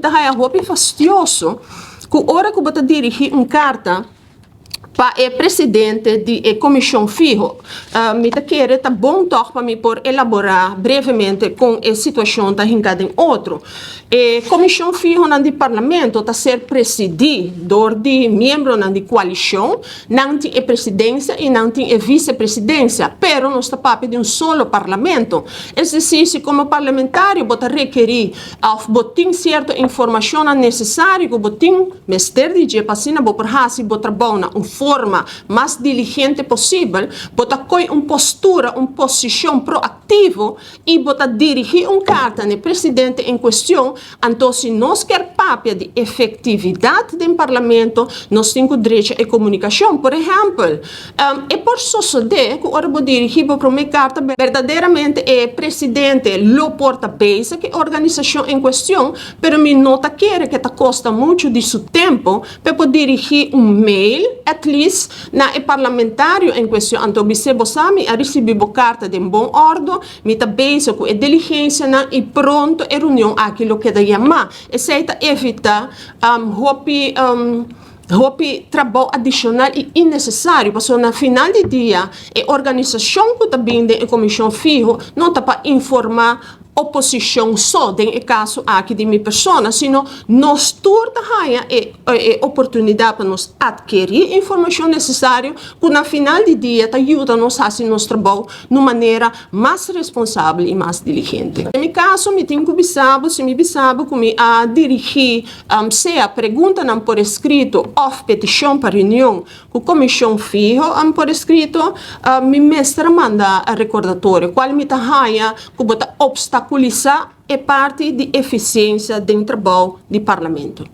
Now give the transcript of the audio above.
ta haya hopi fastioso ku ora ku bo ta dirigí un karta pa e presidente di e komishon fiho. Mi ta kere ta bon tòg pa mi por elaborá brevemente kon e situashon ta hinká den otro. E komishon fihonan di Parlamento ta ser presidí dor di miembronan di koalishon. Nan tin e presidensia i nan tin e visepresidensia, pero nos ta papia di un solo Parlamento. Es desir, si komo parlamentario bo ta rekerí òf bo tin sierto informashonnan nesesario ku bo tin mester di dje pa asina bo por hasi bo trabou na un forma mas diligente posibel, bo ta koi un postura, un posishon proaktivo i bo ta dirigí un karta na e presidente en kuestion. Anto si nos kier papia di efektividat den Parlamento, nos tin ku drecha e komunikashon. Por ehèmpel, e por sosodé ku ora bo dirigí bo promé karta, berdaderamente e presidente lo por ta bezig ku e organisashon en kuestion, pero mi no ta kere ku e ta kosta muchu di su tempu pa e por dirigí un mail, at least, na e parlamentario en kuestion. Anto bis'é, Bo sa, mi a risibí bo karta den bon òrdu. Mi ta bezig ku e diligensianan i pronto e reunion aki lo keda yamá. Esei ta evitá hopi hopi trabou adishonal i innesesario, pasobra na final di dia e organisashon ku ta bin den e komishon fiho no ta pa informá oposishon so, den e kaso aki di mi persona, sino nos tur ta haña e e oportunidat pa nos atkerí informashon nesesario ku na final di dia ta yuda nos hasi nos trabou na un manera mas responsabel i mas diligente. Den mi kaso, mi tin ku bisa bo, si mi bisa bo ku mi a dirigí sea preguntanan por eskrito òf petishon pa reunion ku komishon fiho por eskrito, mi mester a manda rekordatorio, kual mi ta haña ku bo ta opstakulisá e parti di efisiensia den trabou di Parlamento.